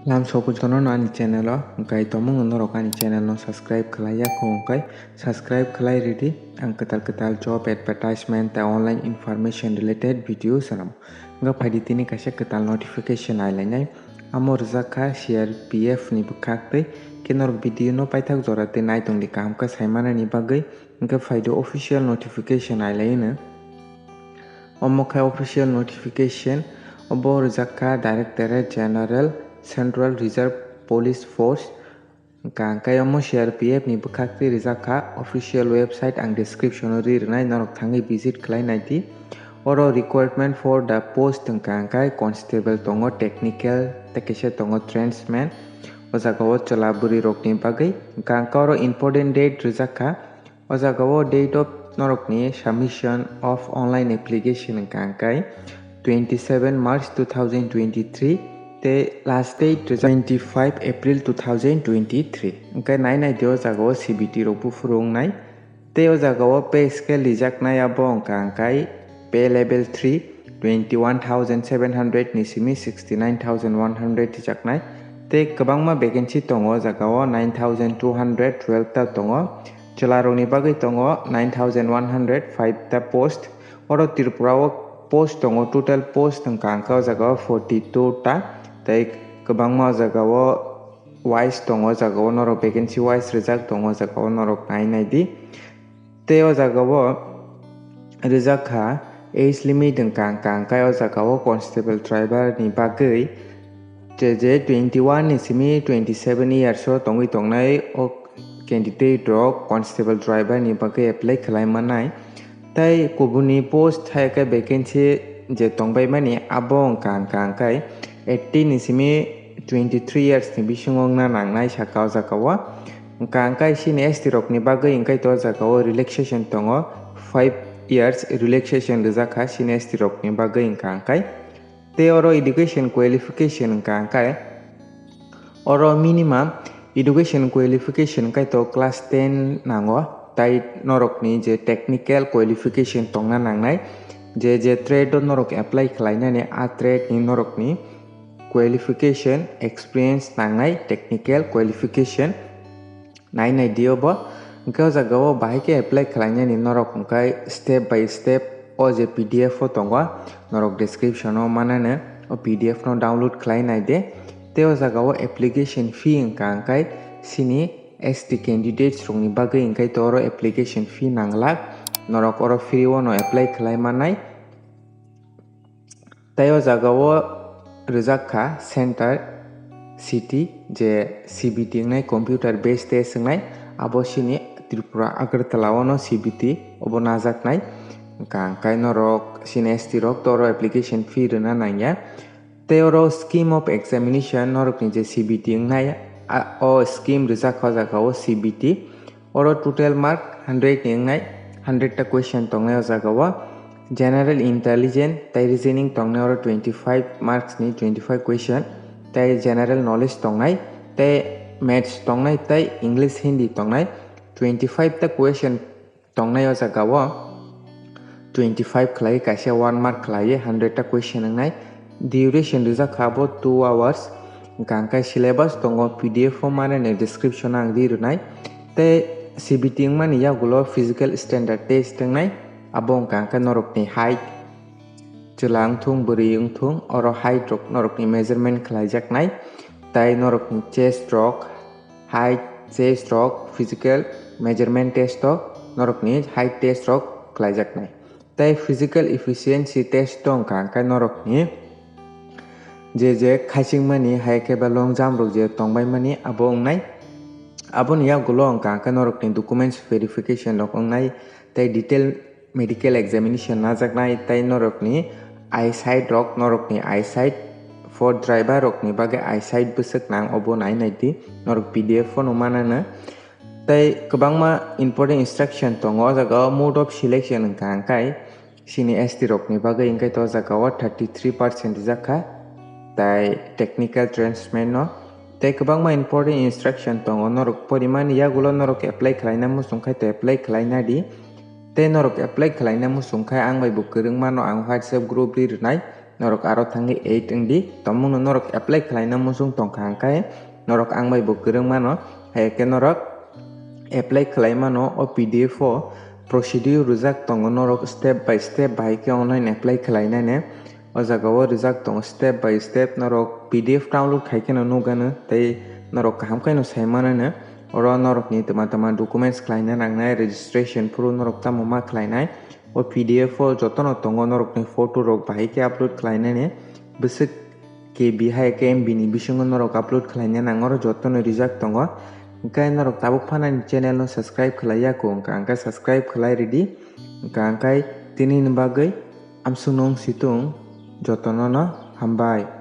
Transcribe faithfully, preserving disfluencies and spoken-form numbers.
Lam sokujono no ani channel o, hwnkhe tomung norok ani channel no subscribe khlai ya kho hwnkhe subscribe khlai ridi. Ang kwtal kwtal job advertisement tei online information related video sanam. Hwnkhe phaidi tini kaisa kwtal notification ailainai. Amo rijak kha C R P F ni bwkhak tei khe norok video no paithak jora tei naitongdi kaham khe saimanani bagwi. Hwnkhe phaidi official notification ailaino. Omo khe official notification, obo rijak kha Directorate General Central Reserve Police Force. Hwnkhe omo C R P F ni bwkhak twi rijak kha, official website ang description o ri rwnai, norok thangwi visit khlai naidi. Oro requirement for the post hwnkhe constable tongo, technical tei kisa tongo tradesman. O jaga o chwla bwrwi rokni bagwi hwnkhe oro important date rijak kha. O jaga o date of norokni submission of online application hwnkha hwnkhe twenty seven March two thousand twenty three tei last date twenty five April two thousand twenty three. Hwnkhe nai nai di o jaga o C B T rok buphuru wngnai. Tei o jaga o pay scale rijaknai abo hwnkha hwnkhe pay level three, twenty one thousand seven hundred ni simi sixty nine thousand one hundred rijaknai. Tei kwbangma vacancy tongo o jaga o, nine thousand two hundred twelve ta tongo. Chwlarokni bagwi tongo nine thousand one hundred five ta post. Oro Tripura o post tongo, total post hwnkha hwnkhe o jaga o forty two ta. Tei kwbangma o jaga o wise tongo, o jaga o norok vacancy wise rijak tongo, o jaga o norok nai nai di. Tei o jaga o rijak kha age limit hwnkha hwnkha hwnkhe o jaga o constable driver ni bagwi je je twenty one ni simi twenty seven years o tongwi tongnai o candidate rok constable driver ni bagwi apply khlai mannai. Tei kubuni post hai khe vacancy je tongbaimani abo hwnkha hwnkha hwnkhe eighteen ni simi twenty three years ni bisingo wngna nangnai saka o jaga o. Hwnkha hwnkhe sini S T rokni bagwi hwnkhe to o jaga o relaxation tongo, five years relaxation rijak kha sini S T rokni bagwi hwnkha hwnkhe. Tei oro education qualification hwnkha hwnkhe oro minimum education qualification hwnkhe to class ten nango, tai norokni je technical qualification tongna nangnai, je je trade o norok apply khlainani a trade ni norokni qualification, experience nangnai, technical qualification nai nai di obo. Hwnkhe o jaga o bahai khe apply khlainani norok hwnkhe step by step o je P D F o tongo, norok description o manano o P D F no download khlai nai de. Tei o jaga o application fee hwnkha hwnkhe sini S T candidates rokni bagwi hwnkhe to oro application fee nanglak, norok oro free o no apply khlai mannai. Tei o jaga o rijak kha center city je C B T wngnai, computer based test wngnai, abo sini Tripura Agartala o no C B T obo najaknai. Hwnkha hwnkhe norok sini S T rok to oro application fee rwna nangya. Tei oro scheme of examination norokni je C B T wngnai, a, o scheme rijak kha o jaga o C B T. Oro total mark hundred ni wngnai, hundred ta question tongnai o jaga o. General intelligence tei reasoning tongnai oro twenty five marks ni twenty five question, tei general knowledge tongnai, tei maths tongnai, tei English Hindi tongnai. Twenty five ta question tongnai o jaga o. Twenty five khlai kaisa one mark khlai hundred ta question wngnai. Duration rijak kha bo two hours. Hwnkha hwnkhe syllabus tongo P D F o manani description o ang ri rwnai. Tei C B T wngmani yagulo physical standard test wngnai. Abo hwnkha hwnkhe norokni height, chwla wngthung bwrwi wngthung, oro height rok norokni measurement khlaijaknai. Tei norokni chest rok, height, chest rok, physical measurement test o norokni height test rok khlaijaknai. Tei physical efficiency test o wngkha hwnkhe norokni je je khaisingmani hai khe ba long jump rok je tongbaimani abo wngnai. Aboni yagulo wngkha hwnkhe norokni documents verification rok wngnai, tei detail medical examination najaknai, tei norokni eyesight rok, norokni eyesight, for driver rokni bagwi eyesight bwswk nang obo nai nai di, norok P D F o no manano. Tei kwbangma important instruction tongo o jaga o. Mode of selection hwnkha hwnkhe sini S T rokni bagwi hwnkhe to o jaga o thirty three percent rijak kha, tei technical tradesman no. Tei kwbangma important instruction tongo, norok porimani yagulo norok apply khlaina muchung khai to apply khlaina di. Tei norok apply khlaina muchung khai ang bai bo kwrwngmano ang WhatsApp group ri rwnai. Norok aro thangwi eight wngdi. Tongmungno norok apply khlaina muchung tongkha hwnkhe norok ang bai bo kwrwng mano. Hai khe norok apply khlai mano o P D F o procedure rwjak tongo, norok step by step bahai khe online apply khlainani. O jaga o rijak tongo step by step, norok P D F download khai kheno nukgano, tei norok kaham khe no sai manano. Oro norokni tama tama documents khlaina nangnai, registration phuru norok tamo ma khlainai. O P D F o jotono tongo, norokni photo rok bahai khe upload khlainani. Bwswk K B hai khe M B ni bisingo norok upload khlaina nango, oro jotono rijak tongo. Hwnkhe norok tabuk phano ani channel no subscribe khlai ya kho, hwnkha hwnkhe subscribe khlai ridi. Hwnkha hwnkhe tini ni bagwi amsung nung situng jotono no hambai.